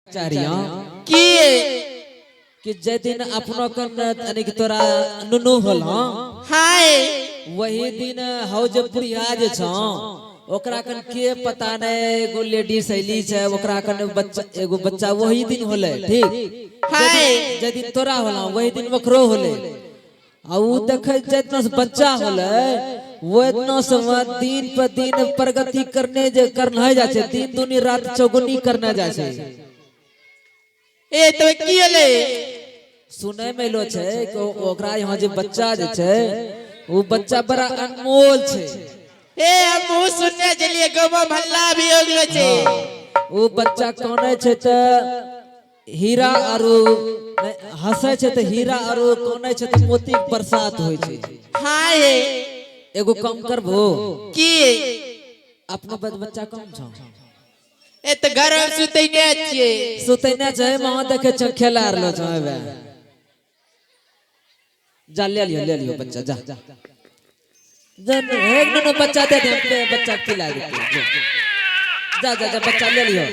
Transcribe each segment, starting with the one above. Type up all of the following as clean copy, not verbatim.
चारिया की कि जे दिन अपनो कन यानी कि तोरा नुनू होल। हाँ। हाय। वही दिन हौ जे बुढ़िया जे छौ, ओकरा कन के पता नहीं एगो लेडीज अयली छै, ओकरा कन बच्चा, एगो बच्चा वही दिन होले, ठीक? हाय। जे दिन तोरा होला वही दिन ओकरो होले। आ उ देखे जितना से बच्चा होले वो इतना से दिन पर दिन प्रगति करने जे करना जाइ छै, दिन दुनी रात चौगुनी करने जाइ छै। ए, तो की होले? सुनै में एलो छै कि ओकरा यहाँ जे बच्चा जे छै वो बच्चा बड़ा अनमोल छै। ए, हमहूँ सुनने छलियै, गाँव में हल्ला भी हो गेलो छै। वो बच्चा कानै छै तऽ हीरा आरू हंसै छै तऽ हीरा आरू कानै छै तऽ मोती के बरसात होइ छै। हाय। एगो काम करबो? की? अपनो बच्चा कम छौ? ए, तऽ घर में सुतै ने छियै। सुतै नहि छै, वहाँ देखे छौ खेला रहलो छौ। एबे जा, ले लियो, ले लियो बच्चा, जा जा। एक नुनू बच्चा दे दे, पे बच्चा खिला दे। जा जा जा, बच्चा ले लियो।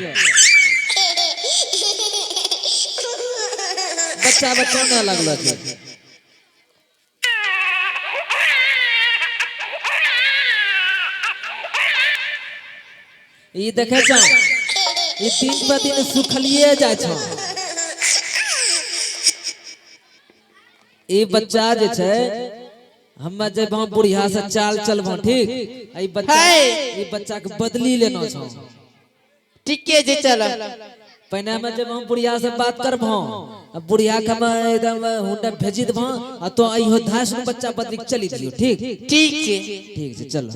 बच्चा बच्चा नहीं लगलो छै। ई देखे छौ, ई दिन पर दिन सुखलिए जाइ छौ। ई बच्चा जे छै, हमे जेबहु बुढ़िया से चाल चलबो, ठीक? ई बच्चा है। ई बच्चा के बदली लेना छौ। ठीके छै, चल। पहिने हमे जब हम बुढ़िया से बात करबो, आ बुढ़िया के हम एकदम हुंडा भेजी देबो, आ तो अइहो धास में बच्चा बदली के चली जियो, ठीक? ठीक छै। ठीक छै, चलो।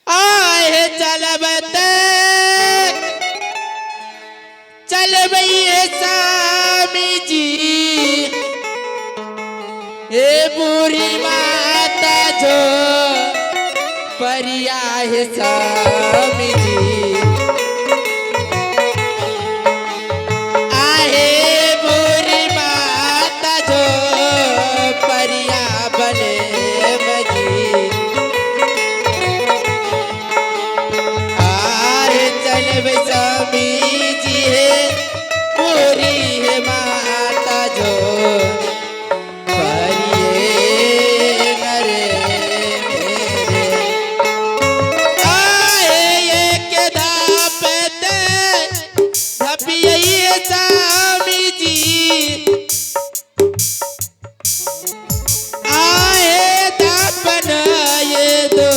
आए चलब तक चलबै हे स्वामी जी, हे बूढ़ी माता जो परिया हे स्वामी जी। आहे बूढ़ी माता जो परिया बने मजी। आरे चलब स्वामी जी, हे पूरी हे माता जो परिये नरे मेरे। आए एक धाप ते धपिये स्वामी जी। आए दापन ये दो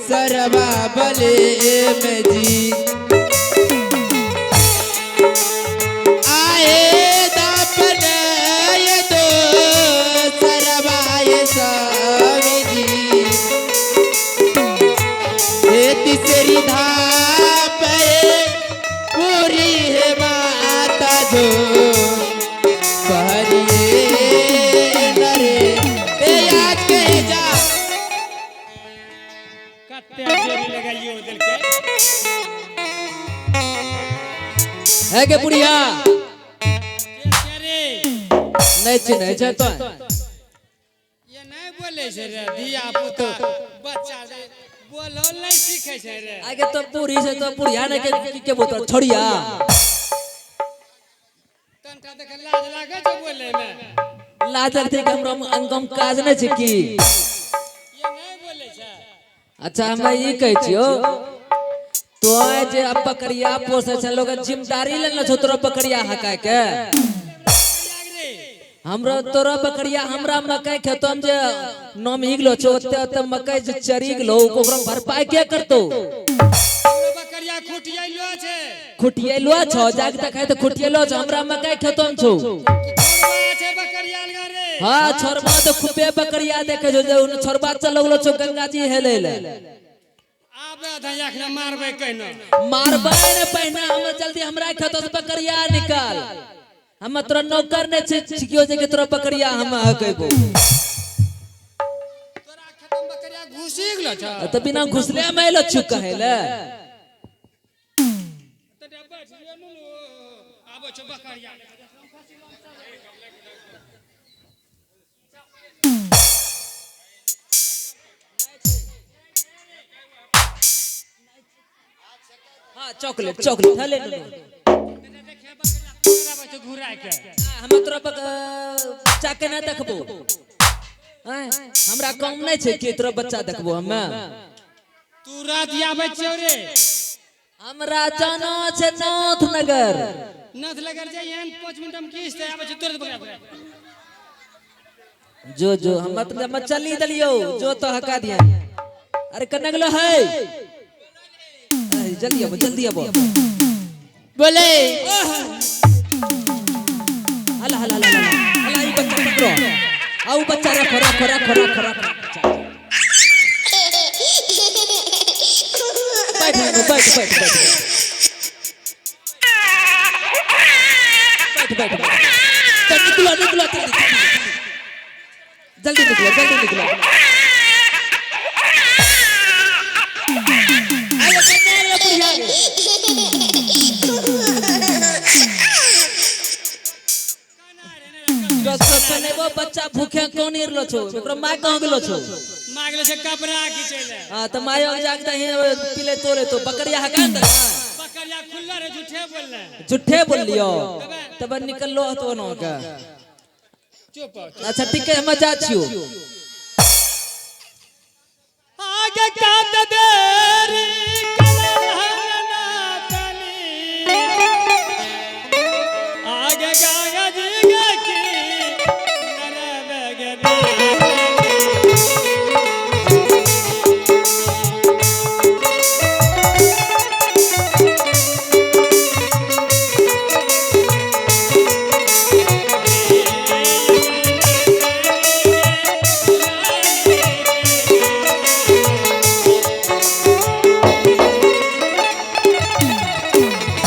सरवा बले में जी। आए दापन ये दो सरवा ये स्वामी जी। हे तीसरी धाप है पूरी है माता जो परिये नरे। ए, आज कहे जा। कते जोरी लगाइयो देलकै। है के बुढ़िया? के छै रे? नहीं चिन्है छै तो? ये नहि बोलै छै रे, धिया पुता बच्चा रे, बोलल नहि सीखै छै रे। आगे तो बूढ़ी से तो बुढ़िया ने के के बोलतो छोड़िया। तनका देख लाज लागै छै बोलै मे। लाज लगते कि हमरा अंगम काज नहीं छै की? ये नहि बोलै छै। अच्छा, हम ई कहै छियो, तो जे अब बकरिया पोसै छै, लोग जिम्मेदारी लेने छौ तोरा बकरिया हकाय के? रे। हमरा तोरा बकरिया हमरा मकई खेतो में जे नम गेलो छौ, ओते ओते मकई जे चरी गेलो, ओकरा भरपाई के करतो? हमरा बकरिया खुटियैलो छै। खुटियलो छौ, जाके देखै तऽ खुटियलो छौ, हमरा मकई खेतो में छौ। छोड़वा छै बकरिया लगा रे। हाँ, छोरबा तऽ खूबे बकरिया देखे छौ, जे उन छोरबा चल गेलो छौ गंगा जी हेलै ले। आबे आधा एखने मारबै कहनो। मारबै ने, पहिने हम जल्दी हमरा खेतो से बकरिया निकाल। हम तोरा नौकर ने छिकियो जे कि तोरा बकरिया हम हकेबो। तोरा खतम बकरिया घुसी गेलो छौ। तऽ बिना घुसले में एलो छु कहै ले? तऽ बैठ जो नुनू, आबै छौ बकरिया। हाँ, चॉकलेट चॉकलेट हले नुनू। घुरा के हम तोरा बच्चा के ना देखबो। आँय, हमरा काम नहीं छै कि तोरा बच्चा देखबो हमे। तू रात आबै छियौ रे? हमरा जाना छै नाथ नगर। नाथ नगर जाइए, 5 मिनट में किस्त आबै छै तुरंत बकरा बकरा। जो जो हम मतलब हम चली दलियो जो तो हका दिया। अरे कन्ने गेलो है? अरे जल्दी आबो, जल्दी आबो। बोले। हला हला हला हला हला, ई बच्चा पकड़ो। आओ बच्चा रखो रखो रखो रखो रखो। बैठ बैठ बैठ बैठ बैठ बैठ बैठ। तो निकलो निकलो जल्दी जल्दी निकलो जल्दी निकलो। आयो कन्ने रे बुढ़िया गे। वो बच्चा भूखे कौन रहलो छो? ओकरो माय कहाँ गेलो छो? माय गेलो छै कपड़ा खींचै ले। हाँ, तो my जाग दही पिले तोरे तो बकरिया हकान दे। बकरिया खुल्ला रे, झूठे बोलले। झूठे बोलियो तब निकललो तो नो के। चुप। अच्छा ठीक है, हम जा छियो। आगे काट देरी कलहना तनी। आगे गाया जी गे की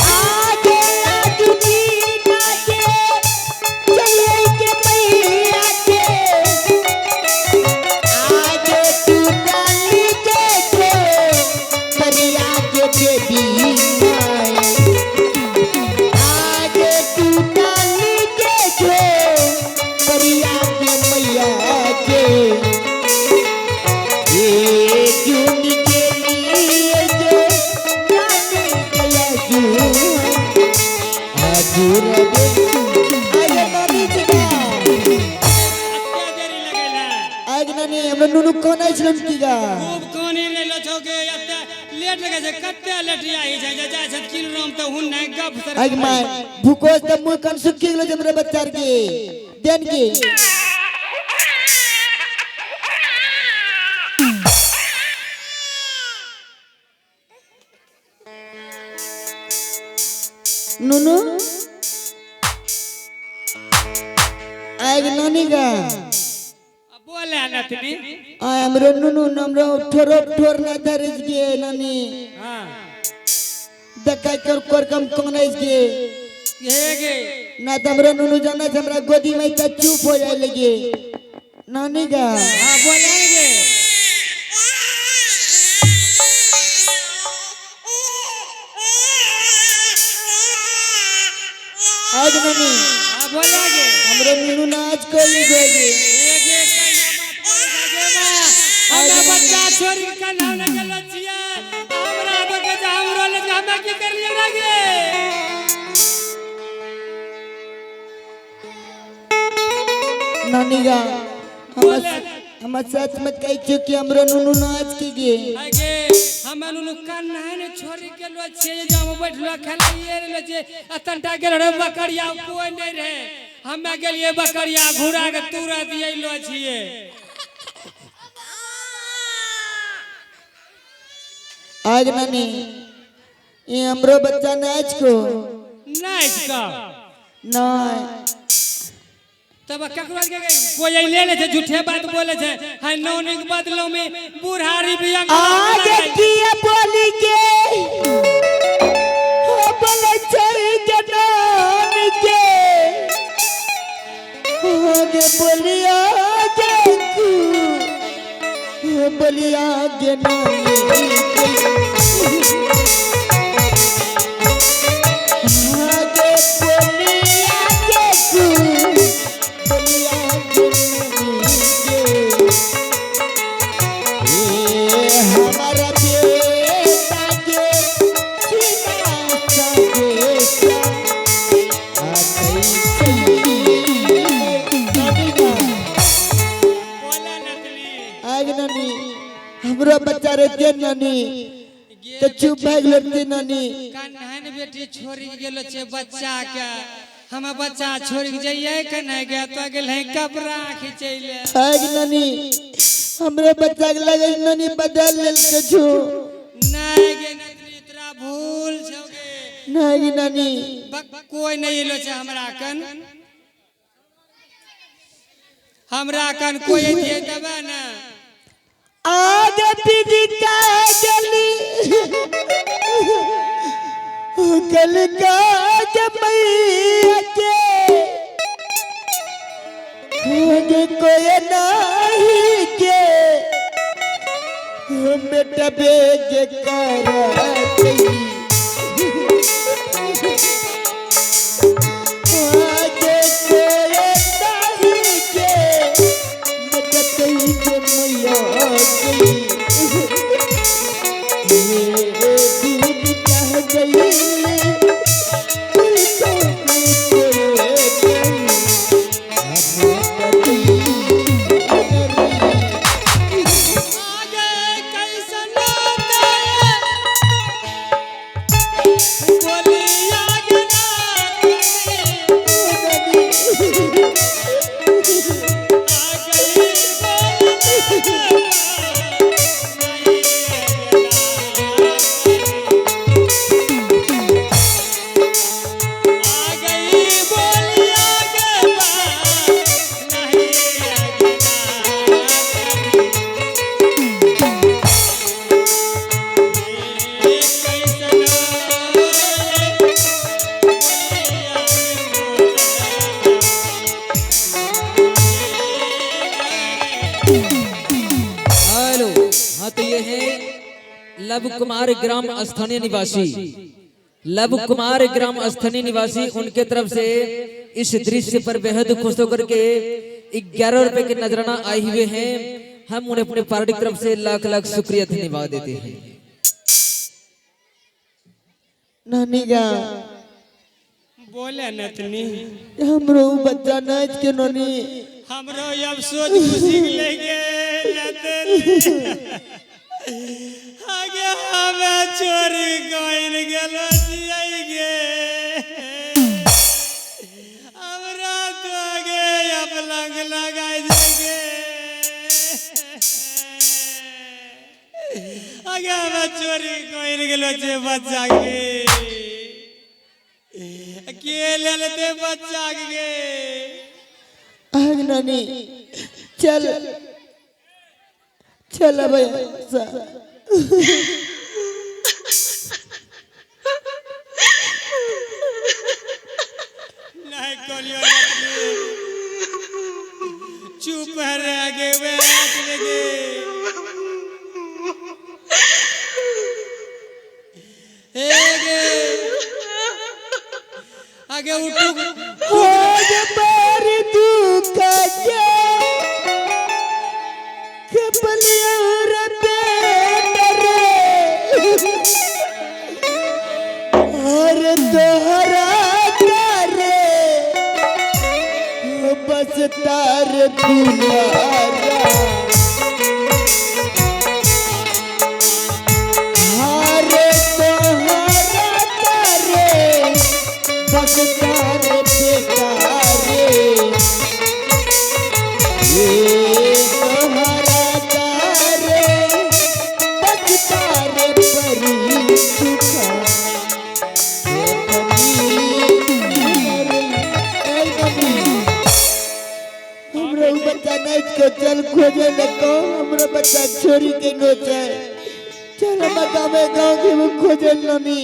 आगे आगे के चले के मैया के आगे तू डाली के परिया के बेबी माए। आगे तू डाली के परिया के मैया के ये चुन के लिए जो जाने गया जू अत्ते देरी लगेला। नानी हमरा नुनु कोन छलन की गा? खूब कोनी रहलो छौ के एते लेट लगे छै, कते लेट आई छै जे जाइ छै किन राम त हुन नै गप सर। आग my भूकोस त मुंह कन सुखी गेलो हमरा बच्चा के देन के। नुनु आग नानी गा। बोले नतनी। आ हमरो नुनु हमरो ठोरो ठोर ना धरिस गे नानी। हां। देखा कर कर कम कोन के। हे गे। ना त हमरो नुनु जाना छै हमरा गोदी में त चुप हो जाए लगे नानी गा। हां बोले गे। आज नानी। हां बोले गे। हमरो नुनु नाच कोई गे। हे गे कहिया बात बोले गे मां। हमरा बच्चा छोड़ के कन्हा न गेलो छियै। हमरा बके जे हमरो ले हमरा की करलियै रे गे? नानी गा हम सच में कह छियो कि हमरो नुनु नाच के गे। आगे हम नुनु कन्हा ने छोड़ी के लो छियै जे हम बैठलो खेलाइए रहलो छियै। आ तनटा गेल रे बकरिया कोई नहीं रहे। हम गेलिए बकरिया घुरा के तुरंत अइलो छियै। आज नानी ये हमरो बच्चा नाच को। नाच का? नहीं। तब ककरो के कोई ले ले छै, झूठे बात बोले छै। हाय नौनी के बदलो में बुढ़ारी भी अंग आगे किया बोली के हो बोले छै के नानी के आगे बोलिया के तू हो बोलिया के नानी के आगे बोलिया के तू बोलिया के नानी के ए हमारा बेटा के हमरो बच्चा रहते नानी तो चुप भाग लेते नानी। कन्हैन बेटी छोड़ी के गेलो छे बच्चा के, हम बच्चा छोड़ के जाइए कन्है गया तो गेल है कपड़ा खिंचैले। आग नानी हमरे बच्चा के लगे नानी बदल लेल के छु। नहीं गे नतनी तोरा भूल छौ गे। नहीं नानी। कोई नहीं एलो छे हमरा कन, हमरा कन कोई दिए देबे ना। आगे दीदी का गली गल का के मैया के आगे कोई नहीं के बेटा बेग कर आगे कोई नहीं के बेटा के मैया गई दीदी कह गई आगे कैसन बोली आगे ना हेलो, हाँ तो ये है लव कुमार ग्राम स्थानीय निवासी, लव कुमार ग्राम स्थानीय निवासी, उनके तरफ से इस दृश्य पर बेहद खुश होकर के 11 रुपए के नजराना आए हुए हैं। हम उन्हें अपने पार्टी की तरफ से लाख लाख शुक्रिया धन्यवाद देते हैं। नानी गा बोले नतनी हमरो बच्चा नाच के नानी हमरो अफसोस खुशी ले गे नतनी आगे हमें चोरी गइल गेलो जियाई गे हमरा तो आगे अपलंग लगाई गे आगे हमें चोरी गइल गेलो जे बच्चा के के लेते बच्चा के। आग नानी चल चल अब नहीं कोलियो चुप रह गे बैठ गे ए गे आगे उठू आज बार दुख के खपलिया रे बेटा रे और तोहरा करे बस तार दुलारा हरे तोहरा करे बस तार बेटा रे ये तोहरा तारे बस तार परी सुखा हमरो बच्चा नाच के चल खोजे लगो हमरो बच्चा छोरी के नोचे चल हम गावे गाँव के वो खोजे ननी।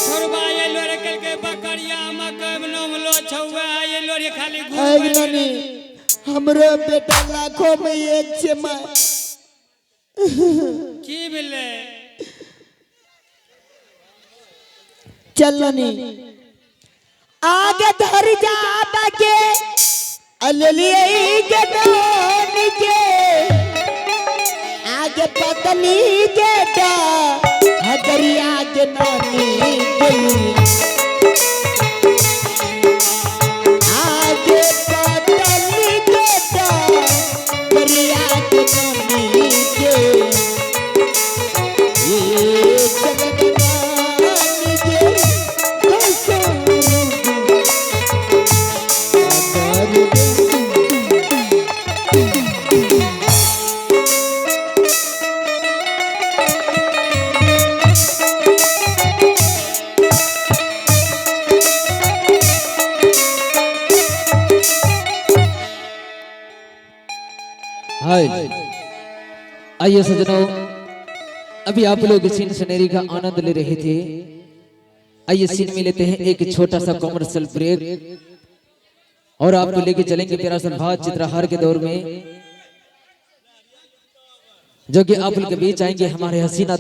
छोड़बा आइलो रे कल के बकरिया मकई में नोम लो छौआ आइलो रे खाली घूम आग नानी हमरो बेटा लाखों में एक छे माँ। की भेलै? चल नानी आगे धर जा बाके अलिए के नानी के आगे पतली के दा हजरिया के नानी गई आगे पतली के दा दरिया के नानी। आइए सज्जनों, अभी आप लोग सीन सनेरी का आनंद ले रहे थे। आइए सीन में लेते हैं एक छोटा सा कमर्शियल ब्रेक और आपको लेके चलेंगे प्यारा सा भात चित्रहार के दौर में, जो कि आप लोग के बीच आएंगे हमारे हसीना।